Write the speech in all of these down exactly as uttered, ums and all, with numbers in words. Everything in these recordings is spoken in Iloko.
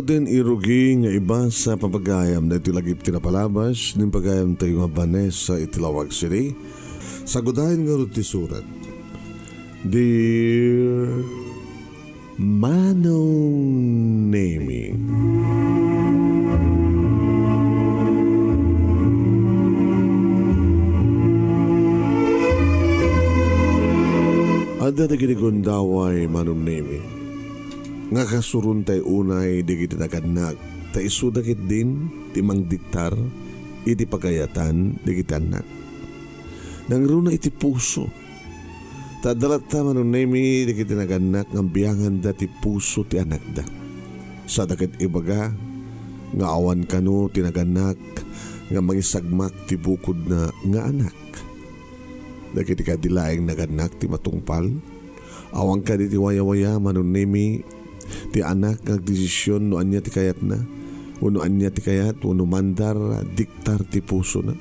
Din irugi nga ibasa, papagayam daytoy lagip ti napalabas, nin pagayam tayo nga Vanessa iti Lawag City. Sagudayen ngarud ti surat. Dear Manong Nemi. Adda dagiti gundaway, Manong Nemi, nga kasuron tay unay dagiti nagannak, ta isuda ketdin ti mangdiktar iti pagayatan dagiti annak. Nangruna iti puso. Ta adda latta, Manong Nemi, dagiti nagannak nga bianganda ti puso ti anakda. Sada ket ibaga nga awan kano ti nagannak nga mangisagmak ti bukodna nga anak. Dagiti kadi laeng nagannak ti matungpal. Awan kadi ti wayawaya, Manong Nemi, ti anak nga agdesision no ania ti kayatna, wenno ania ti kayat, wenno mandar, diktar ti pusona.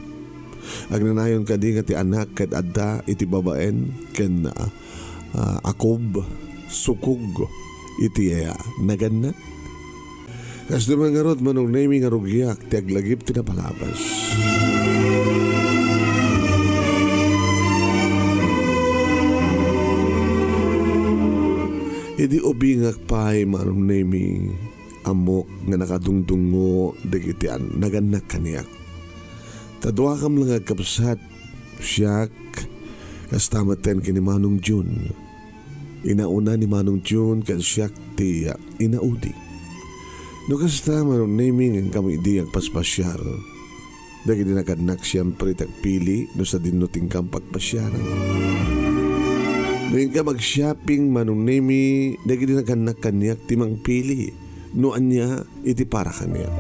Agnanayon kadi nga ti anak ket adda iti babaen ken, ah, ah, akob, sukog iti, ah, nagannak? Kasdi man ngarud, Manong Nemi, nga rugiak ti aglagip ti napalabas. Idi ubingak pay, Manong Nemi, ammok nga nakadungdungngo dagiti an-, nagannak kaniak. Ta duakam la nga agkabsat, siak, kasta metten ken ni Manong Jun. Inauna ni Manong Jun ken siak ti, ah, inaudi. No kasta, Manong Nemi, ngem kami idi agpaspasiar. Dagiti nagannak siempre ti agpili no sadino ti inkam pagpasiaran. No inkam agshopping, Manong Nemi, dagiti nagannak kaniak ti mangpili no ania iti para kaniak.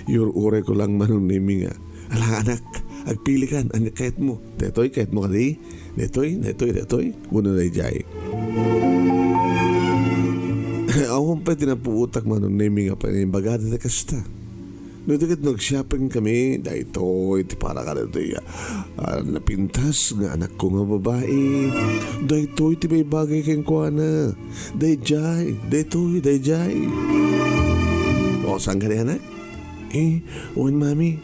Iyur-urayko lang, Manong Nemi, nga, "Ala, anak, agpilikan, ania kayatmo? Daytoy, kayatmo kadi? Daytoy, daytoy, daytoy? Wenno daydiay?" Awan pay ti napuotak, Manong Nemi, nga panimbagada ti kasta. No di ket no agshopping kami, daytoy ti para kadaytoy, ah, ah, napintas nga anakko nga babai. Daytoy ti maibagay kenkuana. Daydiay, daytoy, daydiay. O, saan kadi, anak? Eh, wen, Mami.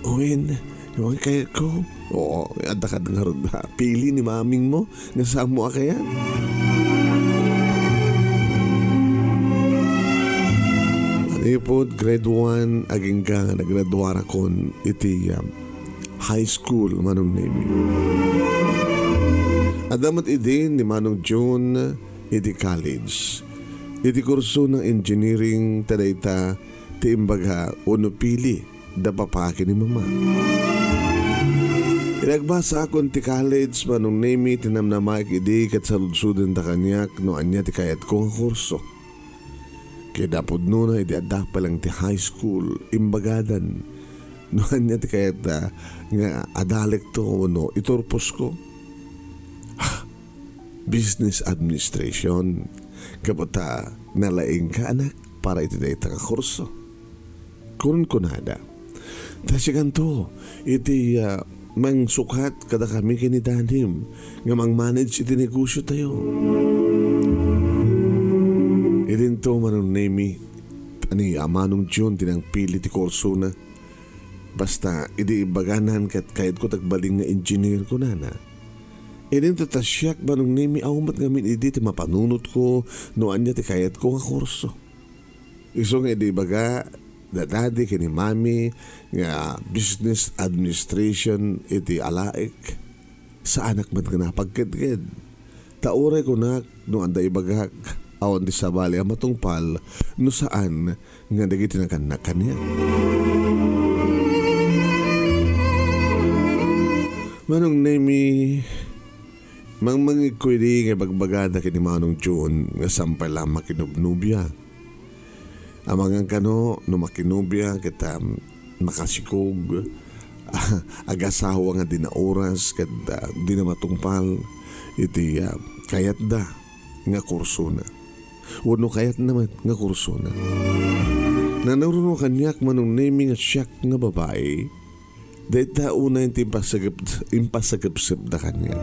Wen, wen kayatko. Oo, adda kad ngarud, ha? Pili ni maming mo nga saanmo a kayat. Manipud grade one, agingga nga nagraduarakon iti, um, high school, Manong Nemi. Adda met idi ni Manong Jun iti college. Iti kurso nga engineering, ta dayta ti imbaga wenno pili da papa ken ni mama. Inagbasaakon ti college, Manong Nemi, ti namnamaek idi ket saludsoden da kaniak no ania ti kayatko nga kurso. Ket pudnona idi adda pa lang ti high school, imbagadan no ania ti kayatda nga adalekto wenno iturposko. Ah, business administration. Gapu ta nalaingka, anak, para iti dayta nga kurso. Kunkunada, ta sikanto iti, ah, mangsukat kadakami ken ni Danim nga mangmanage iti negosiotayo. Idinto, Manong Nemi, ni Manong Jun ti nangpili ti kursona. Basta, idi ibaganan ket kayatko ti agbalin nga engineer, kunana. Idinto ta siak, Manong Nemi, awan met ngamin idi ti mapanunotko no ania ti kayatko nga kurso. Isu nga idi ibaga da Daddy ken ni Mami nga business administration iti alaek, saanak met nga napagkedked. Ta uray kunak no adda ibagak, awan ti sabali a matungpal no saan nga dagiti nagannak kaniak. Manong Nemi, mangmangegko idi nga ibagbagada ken ni Manong Jun nga saan pay la makinubnubia. Amangan kano no makinubia ket, um, makasikog, agasawa nga dina oras ket, ah, dina matungpal iti, ah, kayatda nga kursona. Wenno kayatna met nga kursona. Nanurno kaniak, Manong Nemi, nga siak nga babai, dayta unay ti impasagep-, impasagepsepda kaniak.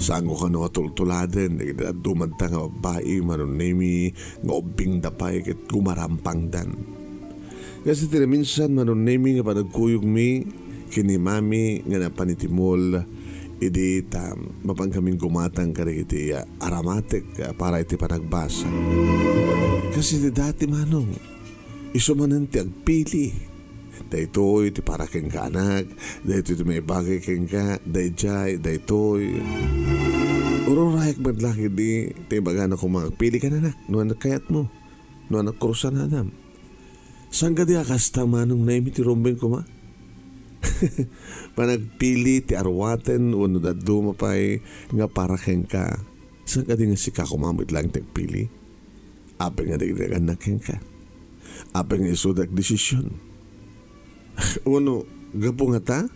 Saanko kano a tultuladen dagiti dadduma nga babbai, Manong Nemi, nga ubbingda pay ket gumarampangdan. Kas iti naminsan, Manong Nemi, nga panagkuyogmi ken ni Mami nga napan iti mall, idi ta mapan kamin gumatang kadagiti, ah, aramatek, ah, para iti panagbasa. Kas iti dati, Manong, isu manen ti agpili. Daytoy ti para kenka, anak. Daytoy ti maibagay kenka. Daydiay, daytoy. Ururayak met la ketdi ti ibagana koma, agpili ka, anak, no ania kayatmo. No ania kursanadam. Saan kadi a kasta, Manong Nemi, ti rumbeng koma? Panagpili ti aruaten wenno dadduma pay nga para kenka. Saan kadi nga sika koma met laeng ti agpili? Apay nga dagiti nagannak kenka? Apay nga isuda ti agdesision? Wenno, gapu ngata,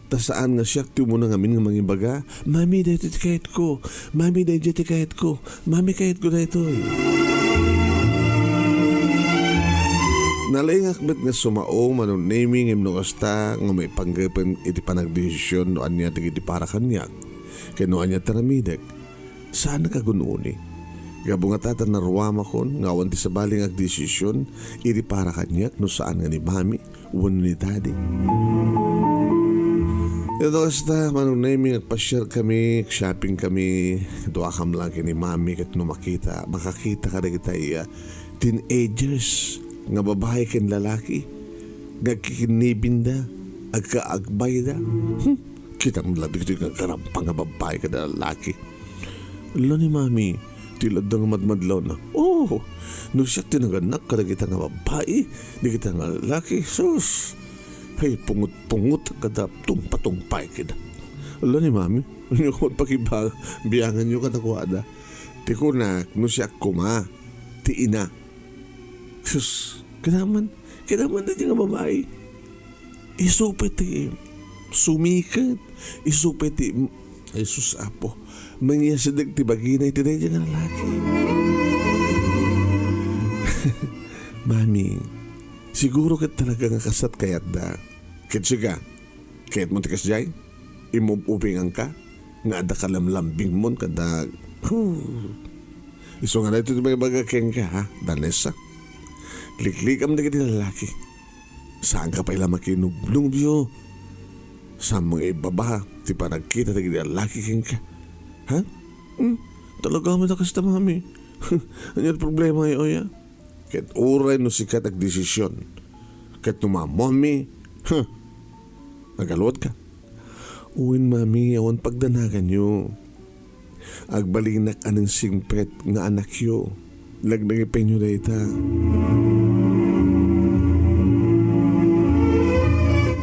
ta saan nga siak ti umuna ngamin nga mangibaga, "Mami, daytoy ti kayatko. Mami, daydiay ti kayatko. Mami, kayatko daytoy." Nalaingak met nga sumao, Manong Nemi, ngem no kasta nga maipanggepen iti panagdesision no ania dagiti para kaniak, ken no ania ti aramidek, saanak a gun-oni. Gapu ngata ta naruamakon nga awan ti sabali nga agdesision idi para kaniak no saan nga ni Mami wenno ni Daddy. Ito kasta, Manong Nemi, agpasiar kami, shopping kami, duakam lang ken ni Mami, ket no makita, makakita kadagiti, ah, teenagers nga babai ken lalaki nga agkikinnibinda, agkaagbayda. Hmm. Kitam la dagiti nga garampang nga babbai ken lalaki. Ala ni Mami, ti ladda nga madmadlawna. Oh, no siak ti nagannak kadagita nga babbai, dagita nga lalaki, sus. Hay, pungot-pungot kada tungpa-tungpay kida. Ala ni Mami, ania koma pakiba-, bianganyo kadakuada. Ti kunak, no siak koma, ti ina. Sus, kinaman, kinaman na nga babai. Isu pay ti sumiket. Isu pay ti, ay, sus, Apo. Mangiyasideg ti bagina iti daydiay nga lalaki. Mami, siguro ket talaga nga kasat kayatda. Ket sika, kayatmo ti kasdiay? Imub-ubinganka? Nga adda kalamlambingmon kada, huh. Isu nga daytoy ti maibaga kenka, ha, Danessa? Liklikam dagiti lalaki. Saanka pay la makinubnubyo. Saanmo nga ibaba ti panagkita dagiti lalaki kenka. Ha? Hmm? Talaga met a kasta, Mami. Ania ti problema, ay, oya? Ket uray no sika ti agdesision. Ket no maammoanmi, huh, agaluatka. Wen, Mami, awan pagdanaganyo. Agbalinak a nangsingpet nga anakyo. Lagnangipenyo dayta.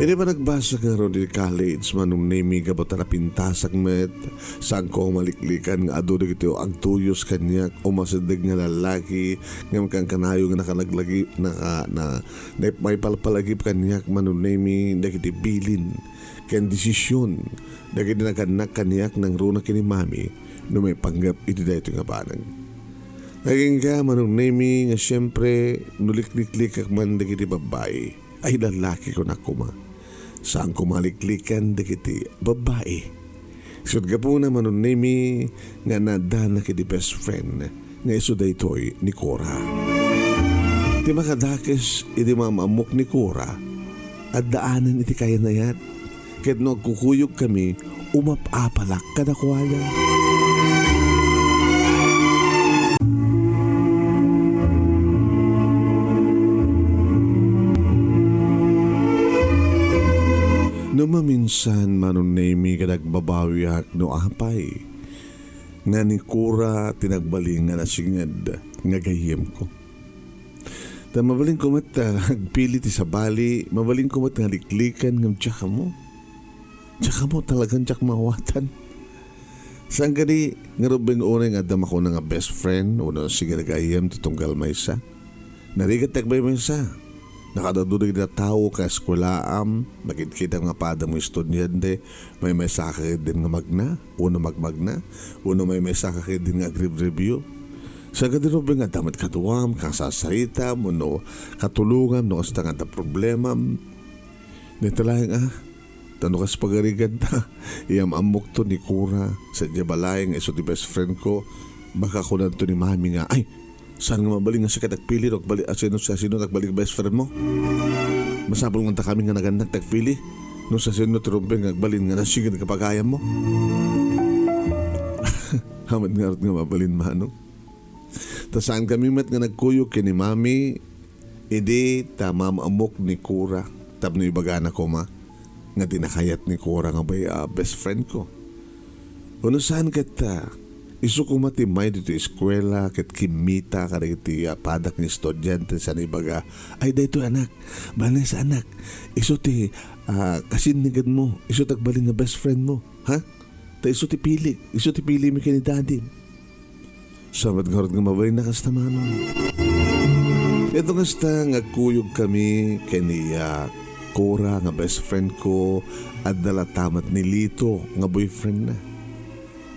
Idi panagbasa ngarud iti college, Manong Nemi, gapu ta napintasak met, saanko a maliklikan nga adu dagiti agtuyos kaniak, umasideg nga lalaki, ngem kankanayon nga nakalaglagi-, naka-, na-, na-, maipalpalagip kaniak, Manong Nemi, dagiti bilin ken desision dagiti nagannak kaniak nangruna ken ni Mami no maipanggep iti daytoy nga banag. Agingga, Manong Nemi, nga siempre, no likliklikak man dagiti babbai, ay, lalaki, kunak koma. Saan koma a liklikan dagiti babbai. Ket gapuna, Manong Nemi, nga naaddanak iti best friend nga isu daytoy ni Cora. Ti makadakes iti maam-ammok ni Cora, addaanen iti kaynayat, ket no agkukuyogkami, umap-apalak kadakuada. No maminsan, Manong Nemi, ket agbabawiak no apay nga ni Cora ti nagbalin nga nasinged nga gayyemko. Ta mabalinko met, ah, agpili ti sabali, mabalinko met nga liklikan ngem diak ammo. Diak ammo talagan diak maawatan. Saan kadi nga rumbeng unay nga adda makuna nga best friend wenno singed nga gayyem ti tunggal maysa? Narigat ti agmaymaysa. Nakaadu dagiti tattao ken eskuelaam, makitkitam nga padam nga estudiante, maymaysaka ketdin nga magna, wenno magmagna, wenno maymaysaka ketdin nga agrebribio. Saan kadi rumbeng nga adda met kaduam, kasarsaritam, wenno katulongam no kasta nga adda problemam. Dayta laeng a, Ta no kas pagariganta, iyam-ammokto ni Cora, sadiay balay nga isu ti best friend ko, baka kunanto ni Mami nga, "Ay, saan nga mabalin nga siak ti agpili, no agbali-, a, sino, sa sino ti agbalin nga best friend mo? Masapul nga dakami nga nagannak ti agpili, no sa sino ti rumbeng nga agbalin nga nasigid nga pagayam mo?" Amin ngarud nga mabalin, Manong. Ta saankami met nga nagkuyog ken ni Mami, idi ta maam-ammok ni Cora tapno ibagana koma nga di nakayat ni Cora nga bay-, a, best friend ko. Wenno saan ket ta, isu koma ti immay ditoy eskuela ket kimmita kadagiti, a, padak nga estudiante saan ibaga, "Ay, daytoy, anak, Vanessa, anak, isu ti, a, kasinniganmo, isu ti agbalin nga best friend mo, ha? Ta isu ti pilik, isu ti pilimi ken ni Daddy." Saan met ngarud nga mabalin a kasta, Manong. Ket no kasta nga agkuyogkami ken ni, a, Cora nga best friend ko, adda latta met ni Lito nga boyfriend na.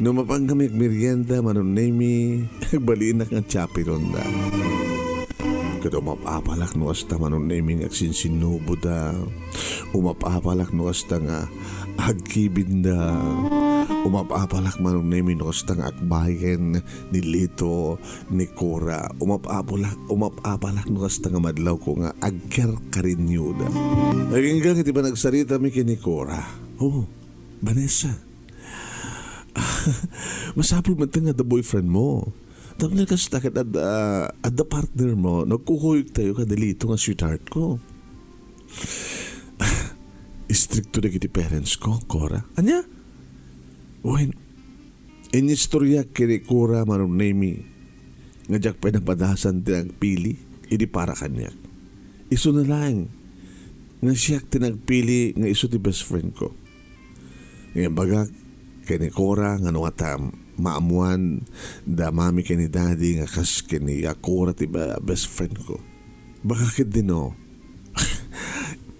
No mapankami agmerienda, Manong Nemi, agbalinak nga chaperonda. Ket umap-apalak no kasta, Manong Nemi, nga agsinsinnuboda. Umap-apalak no kasta nga agkibinda. Umap-apalak, Manong Nemi, no kasta nga agbayen ni Lito, ni Cora. Umap-apalak, umap-apalak no kasta nga madlawko nga agkarkarinyoda. Aginggang iti panagsaritami ken ni Cora. Oh, Vanessa. Masapul met nga adda boyfriend mo. Tapno kasta ket adda, adda partner mo, nagkukuyogtayo kada Lito nga sweetheart ko. Istrikto dagiti parents ko, Cora. Ania? Wen, inistoriak ken ni Cora, Manong Nemi, nga diak pay napadasan ti nagpili idi para kaniak. Isuna laeng nga siak ti nagpili nga isu ti best friend ko. Nga imbagak ken ni Cora nga no ngata maammoan da Mami ken ni Daddy nga kas ken ni Cora ti ba-, best friend ko. Baka ket di no,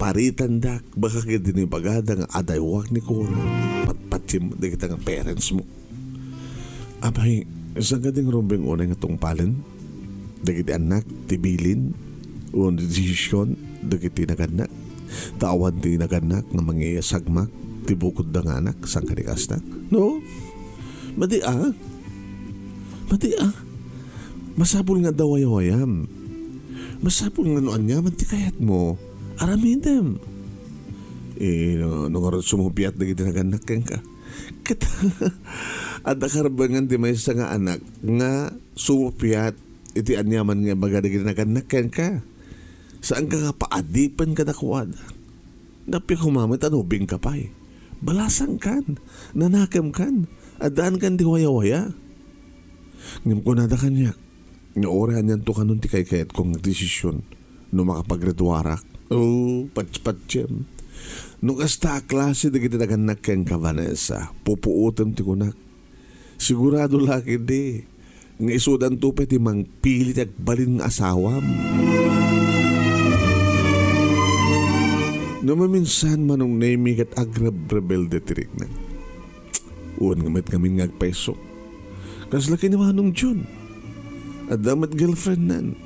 paritandak, baka ket di no ibagada nga adaywak ni Cora. Patpatiem dagita nga parents mo. Apay, saan kadi nga rumbeng unay nga tungpalen dagiti annak ti bilin wenno desisyon dagiti nagannak? Ta awan ti nagannak nga mangisagmak ti bukodda nga anak, saan kadi kasta? No? Madi a? Madi a? Masapul nga adda wayawayam. Masapul nga no aniaman ti kayatmo, aramidem. Eh, no, no ngarud sumupiat dagiti nagannak kenka. Ket adda karebengan ti maysa nga anak nga sumupiat iti aniaman nga ibaga dagiti nagannak kenka. Saanka nga paadipen kadakuada. Nappiak koma met a no ubingka pay. Balasangkan, nanakemkan, addaankan ti wayawaya. Ngem kunada kaniak, nga uray anianto kanon ti kaykayatko nga desisyon no makapagraduarak. Oh, patpatiem. No kasta a klase dagiti nagannak kenka, Vanessa, pupuotem ti kunak. Sigurado la ketdi nga isudanto pay ti mangpili ti agbalin nga asawam. No maminsan, Manong Nemi, ket agrebrebelde ti rikna. Wen nga met ngamin nga agpayso. Kasla ken ni Manong Jun. Adda met girlfriendnan.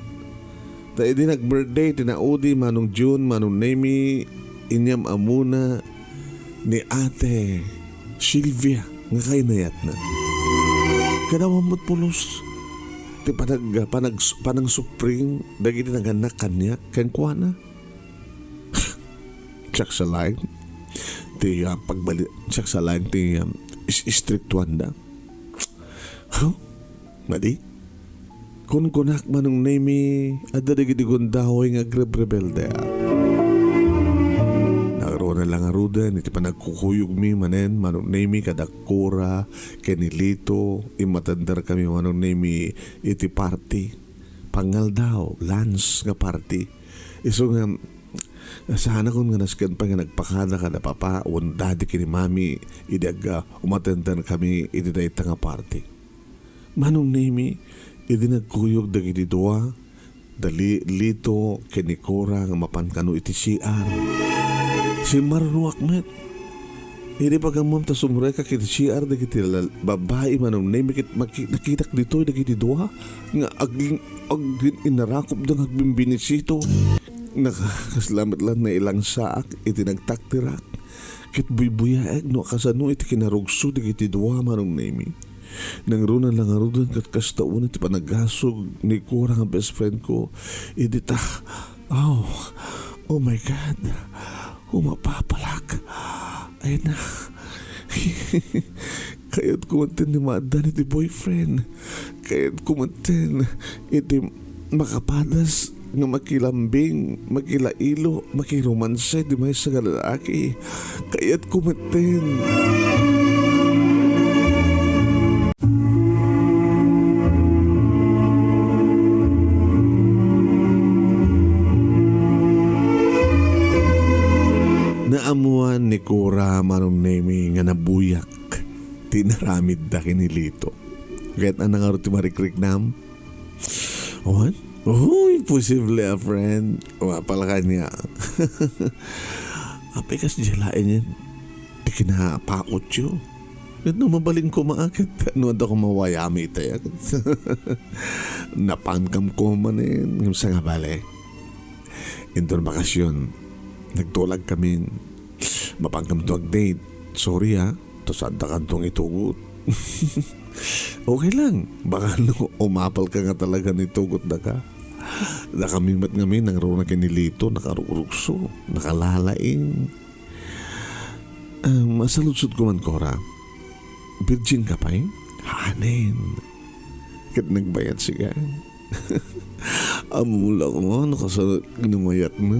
Ta idi nag-birthday ti naudi, Manong Jun, Manong Nemi, inyam-ammona ni Ate Sylvia nga kainayatna. Kanawan met pulos ti panag-, panag-, panangsupring dagiti nagannak kaniak kenkuana. Siak sa laeng ti, ah, pagbali-, siak sa laeng ti, um, is-, istriktuanda. Huh? Madi? Kunkunak, Manong Nemi, adda dagiti gundaway nga agrebrebelde. Nagruna la ngaruden iti panagkukuyogmi manen, Manong Nemi, kada Cora ken ni Lito, immatenderkami, Manong Nemi, iti party. Pangaldaw, lunch nga party. Isu nga, saanakon nga nasken pay nga nagpakada kada papa wenno dadi ken ni mami idi ag-, ah, umatenderkami iti dayta nga party. Manong Nemi, idi nagkuyog dagiti dua, da Li-, Lito ken ni Cora nga mapan kano iti C R. Simmarunoak met. Idi pagammom ta sumrekak iti C R dagiti lal-, babbai, Manong Nemi, ket maki-, nakitak ditoy dagiti dua nga agin-, agin-, inarakupda nga agbimbinisito. Nakakasla met la nailangsaak iti nagtakderak. Ket buybuyaek no kasano iti kinarugso dagiti dua, Manong Nemi. Nangruna la ngaruden ket kasta unay ti panagasog ni Cora nga best friend ko. Idi ta, oh, oh my God. Umapapalak. Ay na. Kayatko manen ti maaddan iti boyfriend. Kayatko manen iti makapadas nga makilambing, makilailo, makiromanse ti maysa nga lalaki. Kayatko manen. Naammuan ni Cora, Manong Nemi, nga nabuyak ti inaramidda ken ni Lito. Ket ania ngarud ti marikriknam? Wen? Uy, posible a, friend. Wa pala kaniak. Apay kasdiay laeng ti kinapakutyo? Ket no mabalin koma, ket no adda koma wayami ita, napankam koma manen, ngem saan nga bale. Inton bakasyon, nagtulag kami. Mapankamto ag-date. Sorry, ah. Ta saandakanto nga itugot. Okay lang. Baka no, umapalka nga talaga nga itugotdaka. Dakami met ngamin, nangruna ken ni Lito, nakarurugso, nakalalaing. Ah, masaludsodko man, Cora. Virgin ka pay? Hanen. Ket nagbayat sika. Ammom la koma no kasano ti namayatna.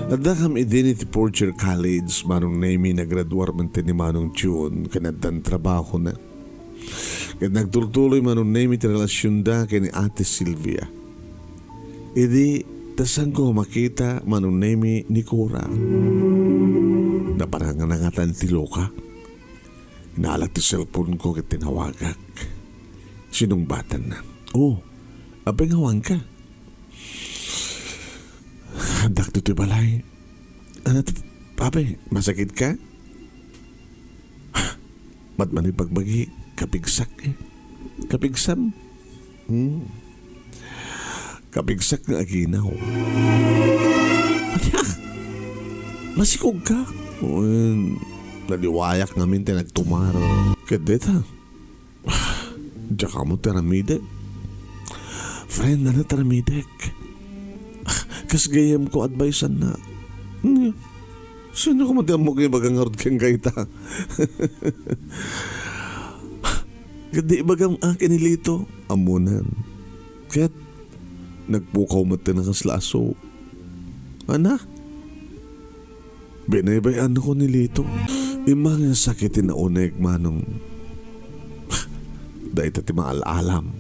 Addakam idin iti fourth year college, Manong Nemi, nagraduar manen ni Manong Jun, ken addan trabahona. Ket nagtultuloy, Manong Nemi, ti relasionda ken ni Ate Silvia. Idi ta saanko makita, Manong Nemi, ni Cora. Napanangnangatan ti loka. Inalak ti cellphone-ko ket tinawagak. Sinungbatanna. Oh, apay nga awanka? Addak ditoy balay. Ania ti, apay, masakitka? Mat-, mani pagbagi, kapigsak, eh. Kapigsam? Hmm. Kapigsak nga aginaw. Ania? Masikogka? Wen, naliwayak ngamin ti nagtumar. Ket dita, diak ammo ti aramidek. Friend, ania ti aramidek? Kas gayyemko advice-anna. Nia, sino koma ti ammok nga ibaga ngarud kenka ita? Ket di ibagam a ken ni Lito, ammonan. Ket nagpukaw met ti nakasla a suot. Ania? Binaybay-annakon ni Lito. Immang nga sakit ti nauneg, Manong. Dayta ti maal-alam.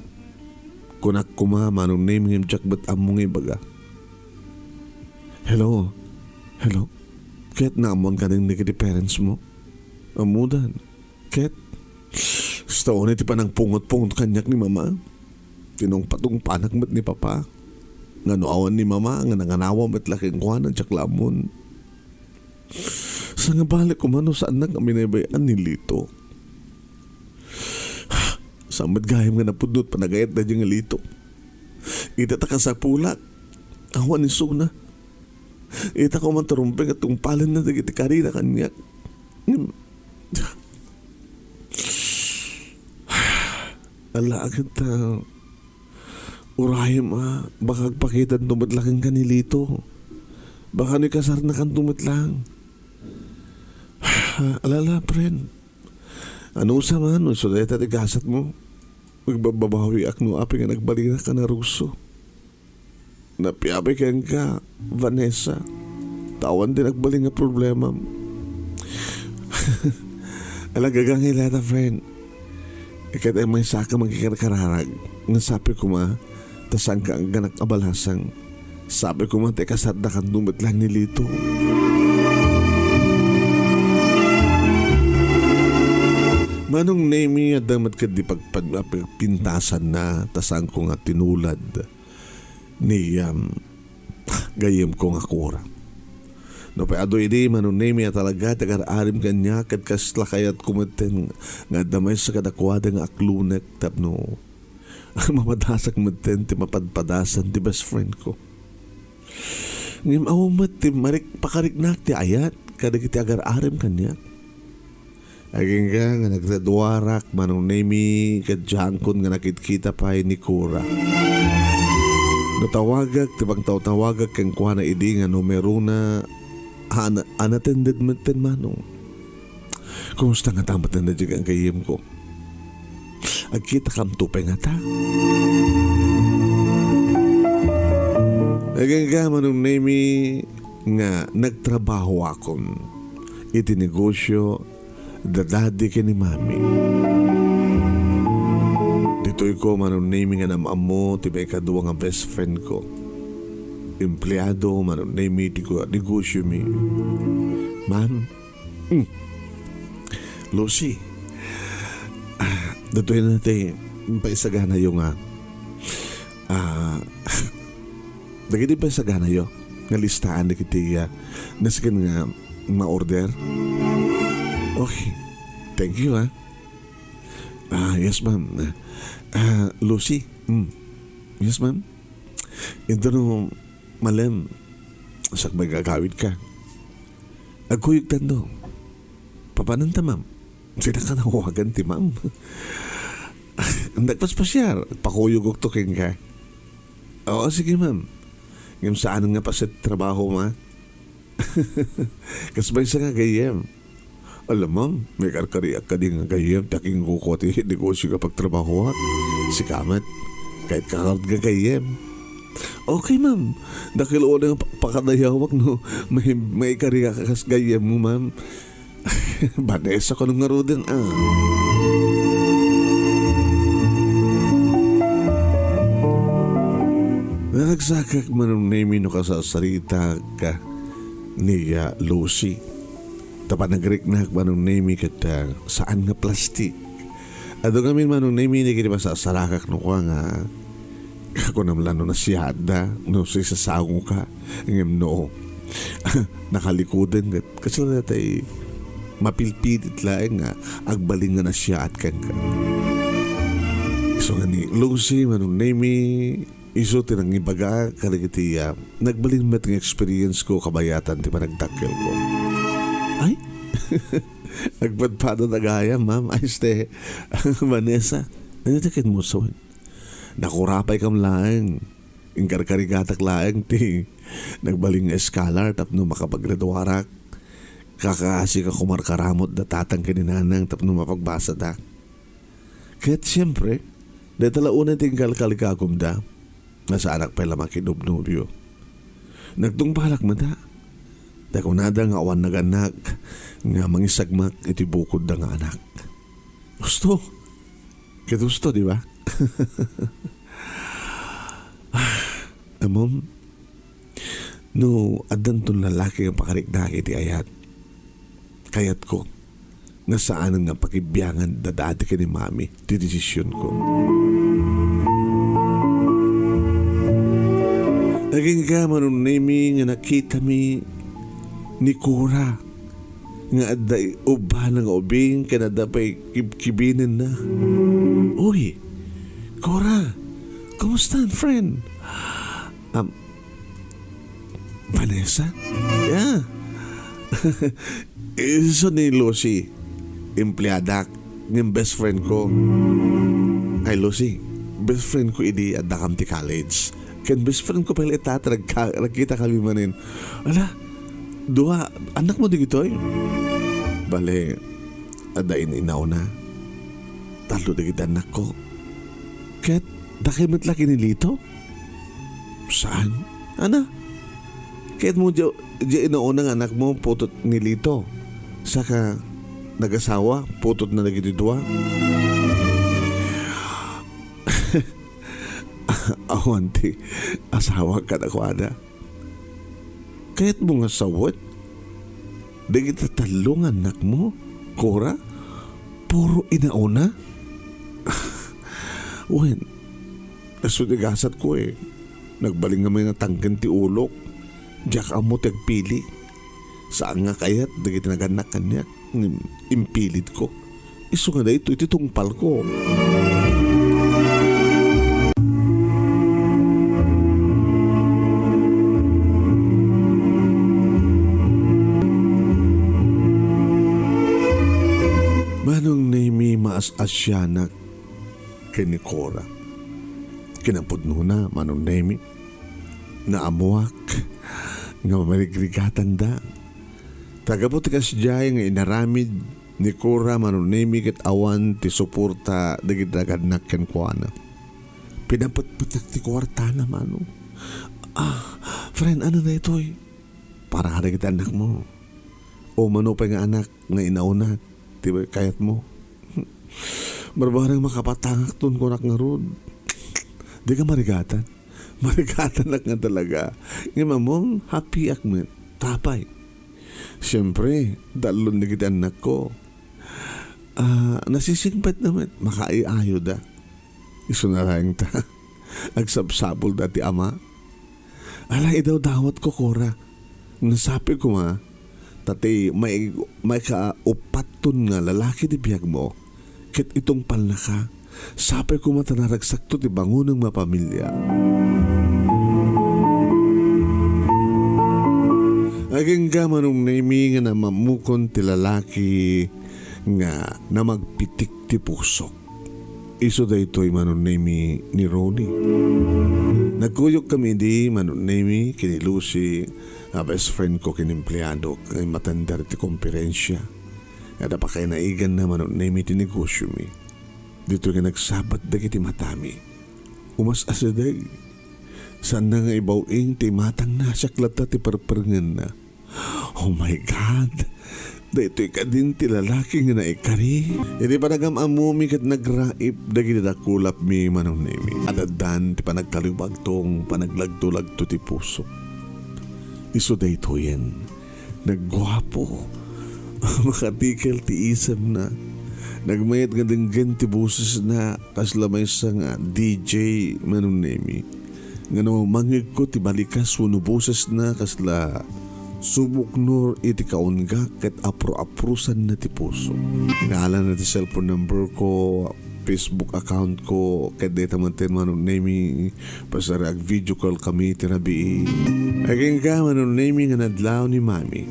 Kunak koma, Manong Nemi, ngem diak met ammo nga ibaga. Hello? Hello? Ket naammoan ka dagiti parents mo? Ammodan. Ket, kasta unay ti panangpungot-pungot kaniak ni Mama. Tinungpatungpanak met ni Papa. Ngano awan ni Mama nga nanganawa met la kenkuana, diak la ammon. Saan nga bale koma no saannak a binaybay-an ni Lito. Saan met gayam nga napudno ti panagayat daydiay nga Lito. Ita ta kasapulak, awan isuna. Ita koma ti rumbeng a tungpalenna dagiti karina kaniak. Ngem, ala, ket, ah, urayem a, baka agpakitanto met la kenka ni Lito. Baka no ikasarnakanto met lang. Ala, ala, friend. Anusa man, no isu dayta ti gasatmo, agbababawiak no apay nga nagbalinak a narugso. Napiapay kenka, Vanessa. Ta awan ti nagbalin nga problemam. Alagagang hilata, friend. Iket ay maysaka mangkikarkararag. Nga sapay koma, ta saanka agganak a balasang. Sapay koma ta ikasardakanto met lang ni Lito. Manong Nemi, adda met ket di pagpag-, pagpintasanna, ta saanko nga tinulad ni, um, gayyemko nga Cora. No pay adu idi, Manong Nemi, a talaga ti agar-arim kaniak, ket kasla kayatko metten nga adda maysa kadakuada nga aklonek tapno Mapadasak metten ti mapadpadasan ti best friend ko. Ngem awan met ti marik-, pakariknak ti ayat kadagiti agar-arem kaniak. Agingga nga nagreduarak, Manong Nemi, ket diankon nga nakitkita pay ni Cora. No tawagak ti pagtawtawagak kenkuana idi nga numerona, un-, unattended metten, Manong. Kumusta ngata met daydiay gayyemko? Agkitakamto pay ngata? Agingga, Manong Nemi, nga nagtrabahoakon iti negosio da daddy ken ni mami. Ditoyko, Manong Nemi, nga nam-ammo ti maikadua nga best friend ko. Empleado, Manong Nemi, ti ku-, negosiomi. Ma'am, Hmm. Lucy, ah, datoy na ti paisaganayo nga, ah, dagiti paisaganayo nga listaan dagiti, ah, nasken nga ma-order. Okay. Thank you, ah. Ah, yes, ma'am. Ah, Lucy. Hmm. Yes, ma'am. Ito no, malem, sakbay gagawid ka. Agkuyogtan do. Papananta, ma'am? Sina ka nawagan ti ma'am? Nagpaspasyar. Pakuyogok to kenka. Oo, sige, ma'am. Ngem saan nga paset trabaho, ma? Kas maysa nga gayyem. Ala, ma'am, maikarkariak kadi nga gayyem ti akingkuko ti negosio nga pagtrabahoak. Sika met, kayat ka nga gayyem. Okay, ma'am. Dakkel unay nga pa-, pakadayawak no may, maikariak kas gayyem mo, ma'am. Vanessa, kuno ngaruden, ah. Naragsakak, Manong Nemi, no kasasaritak ni, ah, Lucy. Ta panagriknak, Manong Nemi, ket, ah, saan nga plastik. Adu ngamin, Manong Nemi, dagiti masasarakak no kua nga, kunam la no nasiaatda, no sisasangoka, ngem no, nakalikoden ket, kasla tay mapilpilit laeng nga agbalin nga nasiaat kenka. Isu nga ni Lucy, Manong Nemi, isu ti nangibaga kadagiti, ah, nagbalin met nga experience ko kabayatan ti panagdakkelko. Ay? Agpadpada ta gayam, ma'am. Ay, este, Vanessa. Ania ti kinmusuan? Nakurapay kam laeng. Inkarkarigatak laeng ti nagbalin nga scholar tapno makapaggraduarak. Kakaasi ka kumarkaramut da tatang ken ni nanang tapno mapagbasadak. Ket siempre, dayta la unay ti inkalkalikagumda. Nasaanak pay la makidubnobio. Nagtungpalak met, a. Ta kunada nga awan nagannak nga mangisagmak iti bukodda nga anak. Husto. Ket husto, di ba? Ammom, no addanton lalaki nga pakariknak iti ayat, kayatko nga saanen nga pakibiangan da dadi ken ni mami ti desisionko. Agingga, Manong Nemi, nga nakitami ni Cora nga adda i-, ubbana nga ubing ken adda pay kibkibinenna. Uy, Cora, kumusta, friend? Am, Vanessa? Yeah. Isu ni Lucy, empleadak, ngem best friend ko. Ay, Lucy, best friend ko idi addakam ti college. Ken best friend ko pay la ita, nagka-, nagkita kami manen. Ala, dua, annak mo dagitoy? Bale, adda in-inaona. Tallo dagiti annakko. Ket, dakay met la ken ni Lito? Saan? Ana? Ket mo, di, di inauna nga anakmo, putod ni Lito. Saka, nagasawa, putod na dagiti dua. Awan ti asawa kadakuada. Kayatmo nga sawen? Dagiti tallo nga annakmo, Cora, puro inauna? Wen, isu ti gasatko, e. Nagbalin nga manatangken ti ulok. Diak ammo ti agpili. Saan nga kayat dagiti nagannak kaniak, ngem impilitko. Isu nga daytoy ti tungpalko. sianak ken ni Cora. Kinapudnona, Manong Nemi, naammoak nga marigrigatanda. Ta gapu ti kasdiay nga inaramid ni Cora, Manong Nemi, ket awan ti suporta dagiti nagannak kenkuana. Pinapatpatak ti kuartana, Manong. Ah, friend, ania daytoy? Para kadagiti annakmo. O mano pay nga anak nga inauna ti kayatmo. Barbareng makapatangakton, kunak ngarud. Dika marigatan. Marigatanak nga talaga. Ngem ammom, happiak met. Tapay. Siempre, dallon dagiti annakko. Ah, nasisingpetna met. Makaayayoda. Isuna laeng ta agsabsabulda ti ama. Ala, idawdawatko, Cora. Nga sapay koma, ta ti mai-, maikaupatton nga lalaki ti biagmo, ket itungpalnaka, sapay koma ta naragsakto ti bangonem nga pamilia. Agingga, Manong Nemi, nga namammukon ti lalaki nga namagpitik ti pusok. Isu daytoy, Manong Nemi, ni Ronnie. Nagkuyokkami idi, Manong Nemi, ken ni Lucy, a best friend ko ken empleadok, nga imatender ti komperensia. Adda pakainaiganna, Manong Nemi, ti negosiomi. Ditoy nga nagsabat dagiti matami. Umas-asideg. Saanna nga ibaw-ing ti imatangna, siak latta ti perperengenna. Oh my God! Daytoy kadin ti lalaki nga naikari? Idi panagam-ammomi ket nagraip dagiti dakulapmi, Manong Nemi. Ad-addan ti panagkalubagtong, panaglagtolagto ti puso. Isu daytoyen. Nagguapo. Makatikel ti isemna. Nagmayat nga denggen ti bosesna kasla maysa nga D J, Manong Nemi. Nga no mangngegko ti balikas wenno bosesna kasla subuknor iti kaunggak ket apro-aprosanna ti puso. Inaalana ti cellphone number ko, Facebook account ko, ket dayta met ti Manong Nemi, pasar ag-video call kami ti rabii. Agingga, Manong Nemi, nga nadlaw ni Mami.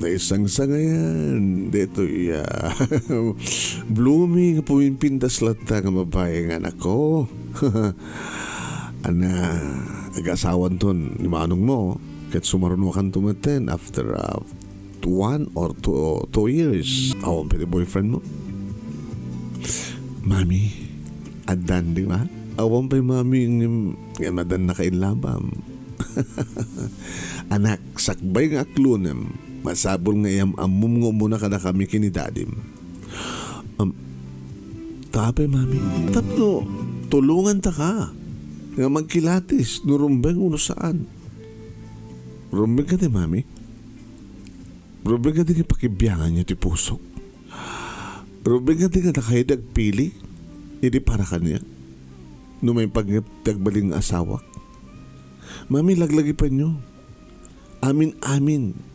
Naisangsangayan, daytoy, ah, blooming, pumimpintas latta nga babae nga anak ko. Ana, agasawanton ni manongmo, ket sumarunokanto metten after, ah, one or two, two years. Awan pay ti boyfriend mo? Mami, addan, di ba? Awan pay, Mami, ngem, ngem addan nakainlabam. Anak, sakbay nga aklonem, masapul nga iyam-ammom nga umuna kadakami ken ni Dadim. Am, tapay, Mami? Tapno tulongantaka nga magkilatis no rumbeng wenno saan. Rumbeng kadi, Mami? Rumbeng kadi nga pakibianganyo ti pusok? Rumbeng kadi nga dakayo ti agpili idi para kaniak? No maipanggep ti agbalin nga asawak? Mami, laglagipenyo. Amin-amin.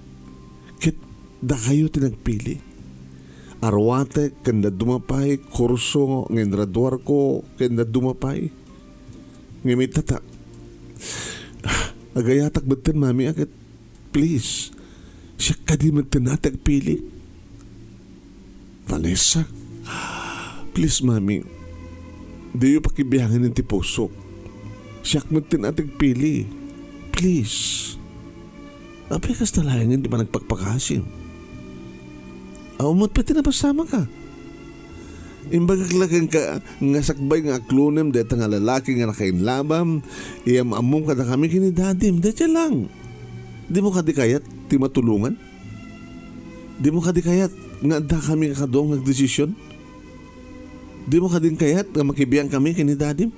Ket dakayo ti nagpili. Aruatek ken dadduma pay, kurso nga inraduarko ken dadduma pay. Ngem ita ta, agayatak metten, Mami, a, ket please, siak kadi metten a ti agpili. Vanessa, please, Mami, diyo pakibiangen ti pusok. Siak met ti nagpili. Please. Apay kasta laengen ti panagpakpakasim? Awan met pay ti napasamak a. Imbagak la kenka nga sakbay nga aklonem dayta nga lalaki nga nakainlabam, iyam-ammom kadakami ken ni Dadim. Dayta lang. Dimo kadi kayat ti matulongan? Dimo kadi kayat nga addakami a kadu nga agdesisyon? Dimo kadi kayat nga makibiangkami ken ni Dadim?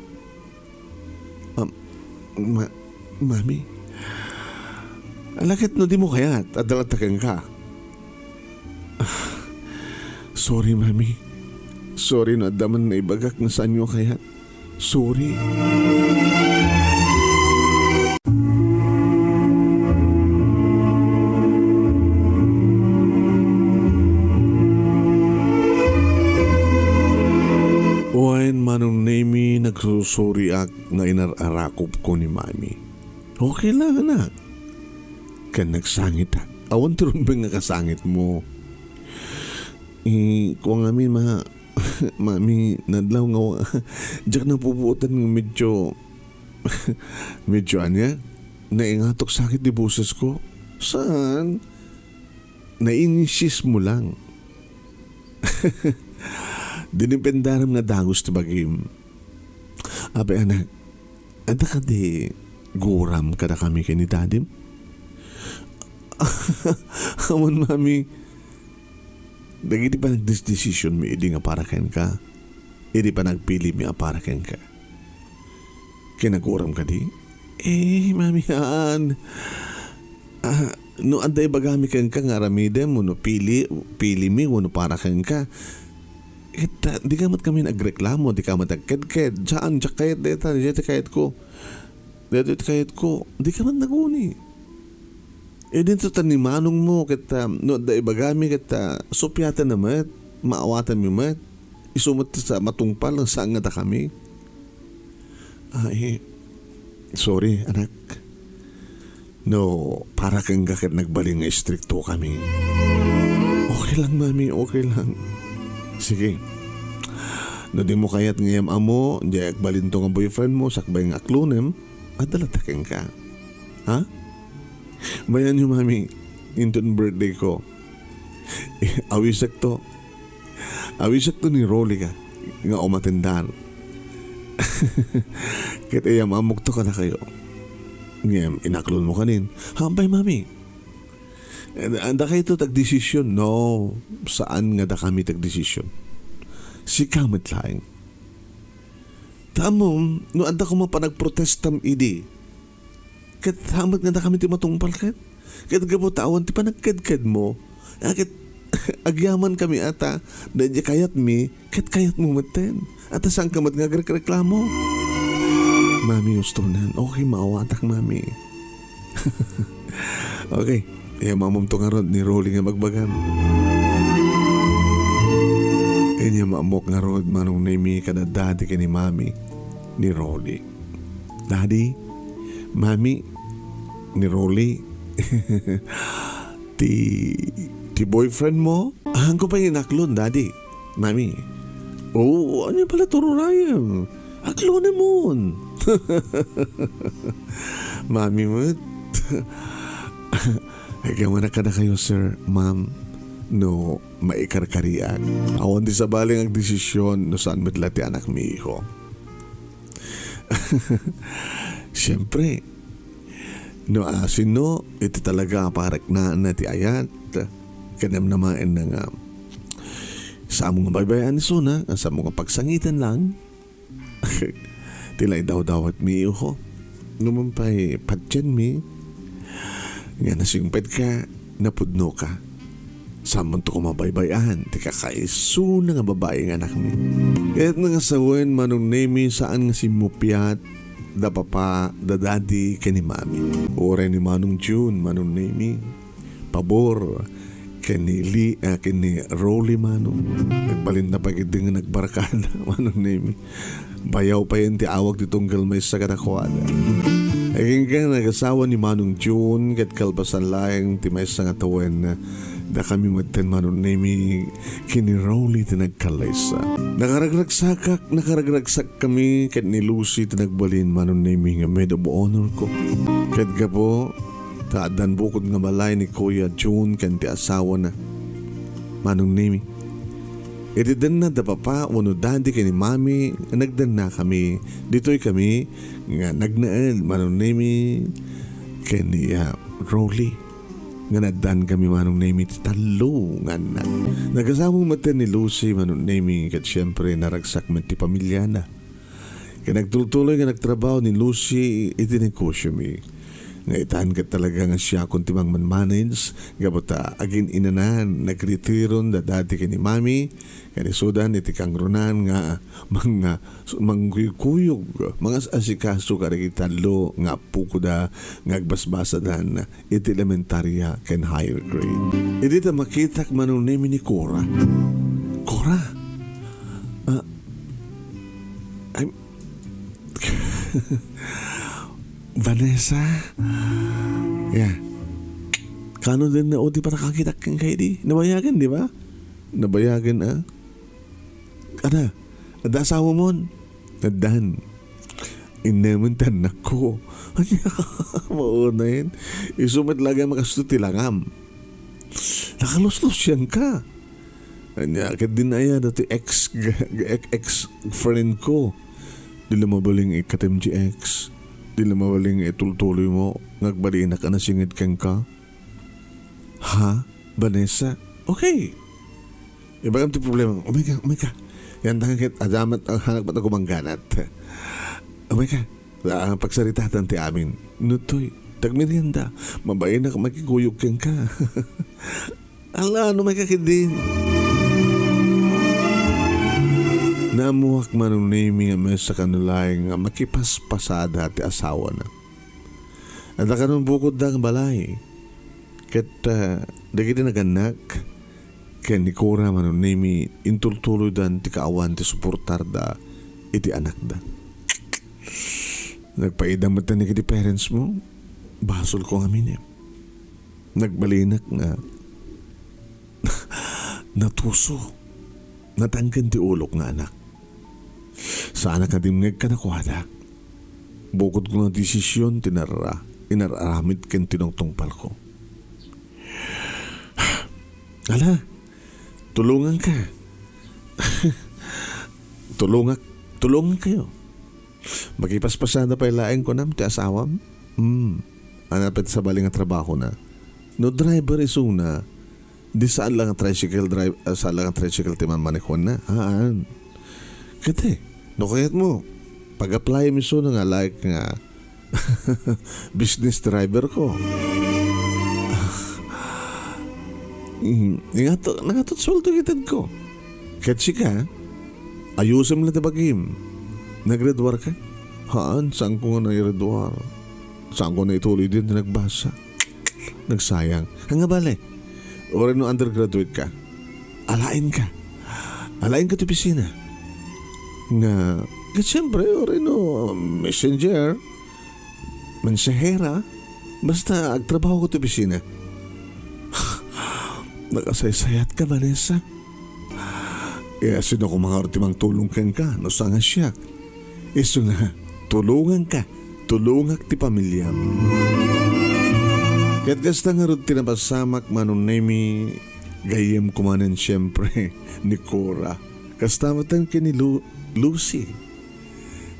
Am, ma-, Mami, ala ket no dimo kayat, adda latta kenka. Ah, sorry, Mami. Sorry no adda man naibagak nga saanyo a kayat. Sorry. Wen, Manong Nemi, nagsusoriak nga inar-arakupko ni Mami. Okay lang, anak. Ken nagsangitak. Awan ti rumbeng nga kasangitmo. Eh, kua ngamin, ma-, Mami, nadlaw nga wa-, diak napupuotan nga medyo, medyo ania, naingatok sakit di bosesko. Saan? Nainisismo lang. Dinipendaram nga dagus ti bagim. Apay, anak, adda kadi guram kadakami ken ni dadim? Awan, mami. Dagiti panagdesdesisionmi idi nga para kenka, idi panagpilimi a para kenka. Kinaguram kadi? Eh, mami, haan. Ah, no adda ibagami kenka nga aramidem, wenno pili, pilimi, wenno para kenka. Ket, ah, dika met kami nagreklamo, dika met agkedked. Saan, diak kayat dayta, dayta kayatko. Daytoy ti kayatko, dika met naguni. Idinto ta ni manongmo, ket, ah, no adda ibagami, ket, ah, suppiatenna met, maawatanmi met. Isu met ti sa-, matungpal, saan nga dakami. Ay, sorry, anak. No, para kenka ket nagbalin nga istrikto kami. Okay lang, mami, okay lang. Sige. No di mo kayat nga iyam-ammo, diay agbalinto nga boyfriend mo, sakbay nga aklonem, adda latta kenka. Ha? Bayanyo, mami, inton birthday ko. Awisekto. Awisekto ni Rolly ka, nga umatendan. Ket iyam-ammokto kadakayo. Ngem inaklonmo kanin, haanpay, mami. Eh, dakayto ti agdesision? No, saan nga dakami ti agdesision. Sika met laeng. Ta ammom, no adda koma panagprotestam idi, ket saan met nga dakami ti matungpal ket. Ket gapu ta awan ti panagkedkedmo, a ket agyamankami a ta, daydi kayatmi, ket kayatmo metten. A ta saanka met nga agrekreklamo. Mami, ustonan. Okay, maawatak, mami. Okay. Iyam-ammomto ngarud ni Rolly nga bagbagam. Inyam-ammok ngarud, Manong Nemi, kada daddy ken ni mami ni Rolly. Daddy, mami ni Rolly. Ti, ti boyfriend mo? Haanko pay inaklon, daddy. Mami. Oo, ania pala ti urayem? Aklonemon. Mami met. Agyamanak kadakayo, sir, ma'am, no maikarkariak. Awan ti sabali nga agdesision no saan met la ti anakmi, iho. Siempre, no, ah, sino iti talaga a pariknaan ti ayat, ket namnamaenna nga saanmo nga baybay-an isuna, nga saanmo nga pagsangiten lang, ti la idawdawatmi, iho. Numan pay patienmi, nga nasingpet ka, napudno ka. Saanmonto koma baybay-an ti kakaisuna nga babai nga anakmi. Ket nangasawen, Manong Nemi, saan nga simmupiat da papa, da daddy, ken ni mami. Uray ni Manong June, Manong Nemi, pabor ken ni Li-, ah, ken ni Rolly, Manong. Nagbalinda pay ketdi nga nagbarkada, Manong Nemi. Bayaw payen ti awag ti tunggal maysa kadakuada. Agingga nagasawa ni Manong June, ket kalpasan laeng ti maysa nga tawen, dakami metten, Manong Nemi, ken ni Rolly ti nagkallaysa. Nakaragragsakak, nakaragragsakkami ket ni Lucy ti nagbalin, Manong Nemi, nga maid of honor ko. Ket gapu ta addan bukod nga balay ni Kuya June ken ti asawana, Manong Nemi. Iti denna da papa wenno daddy ken ni mami, nagdennakami. Ditoy kami nga nagnaed, Manong Nemi, ken ni, ah, Rolly, nga naaddankami, Manong Nemi, ti tallo nga annak. Nagasawa metten ni Lucy, Manong Nemi, ket siempre, naragsak met ti pamiliana. Ket nagtultuloy nga nagtrabaho ni Lucy iti negosiomi. Nga itan ket talaga nga siakon ti mangmanmanage, gapu ta agin-inanan, nagretiron da daddy ken ni mami, ken isudan iti kangronan nga manga-, mangkuykuyog, mangas-asikaso kadagiti tallo nga appokoda nga agbasbasadan iti elementaria ken higher grade. Idi ta makitak, Manong Nemi, ni Cora. Cora? Ah, ay, Vanessa? Yeah. Kaano din na, o, di pa nakakitak ken kay di? Nabayagan, di ba? Nabayagan, ah? Ada, adda asawamon? Addan. Innamen ti annakko. Ania, maunayen. Isu met laeng a makasto ti langam. Nakaluslusianka. Ania, ket din aya dati ex, ex, ex friend ko. Di la mabalin nga ikkatem ti ex. Di la mabalin nga itultuloy mo. Nga agbalinak a nasinged kenka. Ha? Vanessa? Okay. Ibagam ti problema. Umay ka, umay ka. Yan ta ket adamat ang hanak ba't agumangganat. Umay ka. Ah, pagsaritatan ti amin. Nutoy, tagmerienda. Mabain na makikuyog kenka. Ala, ano may kakidin? Namuak Manong Nemi nga mesa kano laeng nga makipaspasada ti asawana. Adda kanon bukodda nga balay. Ket, ah, dagiti nagannak, ken ni Cora Manong Nemi, intultuloydan ti kaawan ti suportarda iti anakda. Nagpaida met dagiti parents mo, basol ko ngamin. Nagbalinak nga natuso, natangken ti ulok nga anak. Saanak a dimngeg kadakuada. Bukod ko nga desisyon ti narra, inar-aramid ken tinungtungpalko. Ala, tulunganka. Tulungak, tulungan kayo. Makipaspasada pay laeng kunam ti asawam? Hmm. Anapit sa bali nga trabaho na. No driver isuna, di saan lang nga tricycle drive, ah, saan lang nga tricycle ti manmanekuanna. Haan. Kete, no kayat mo, pag-apply mi isuna nga like nga business driver ko. Mm, ingato, nangatot sueldo itedko. Ket sika, ayusem la ti bagim. Nagreduar ka? Haan, saan ko nga naireduar. Saan ko naituloy din ti nagbasa. Nagsayang. Ania bale? Uray no undergraduate ka. Alaen ka. Alaen ka ti opisina. Nga, ket siyempre, uray no messenger, mensahera, basta agtrabaho ka ti opisina. Nakasaysayat ka, Vanessa. Kaya sino ko nga ti mangtulong kenka, no saan nga siak? Isuna, tulonganka, tulongak ti pamiliam. Ket kasta ngarud ti napasamak, Manong Nemi, gayyem kumanen siempre ni Cora. Kasta met ken ni Lu-, Lucy.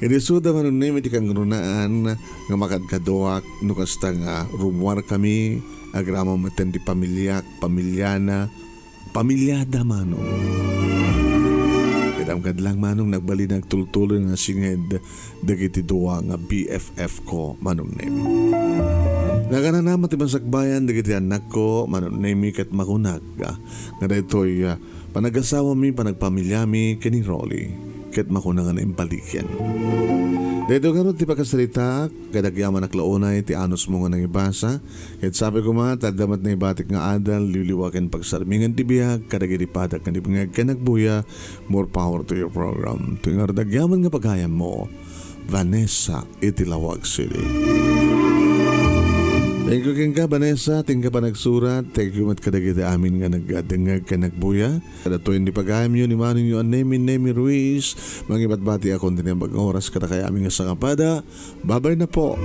Idi isuda, Manong Nemi, ti kangrunaan nga makadkaduak, no kasta nga rummuar kami, agraman met ti pamiliak, pamiliana, pamiliada, Manong. Ket amkad lang, Manong, nagbalin agtultuloy nga singed dagiti dua nga B F F ko, Manong Nemi. Nakanana met ti mansakbayan dagiti annakko, Manong Nemi, ket makunak, ah, nga daytoy, ah, panagasawami, panagpamiliami ken ni Rolly, ket makuna nga naimbaliken. Daytoy ngarud ti pakasaritak, ket agyamanak la unay ti anusmo nga nangibasa, ket sapay koma ta adda met naibatik nga adal, liwliwa ken pagsarmingan ti biag kadagiti padak nga dimngeg ken agbuya, more power to your program. Toy ngarud agyaman nga pagayammo, Vanessa iti Laoag City. Thank you kenka, Vanessa. Thank you panagsurat. Thank you met kadagiti amin nga nagdengngeg ken nagbuya. Kadatoy ni pagayamyo ni Manong Nemi, Nemi Ruiz. Mangibatbati ako ti naimbag nga oras kadakayo amin nga sangapada. Babay na po.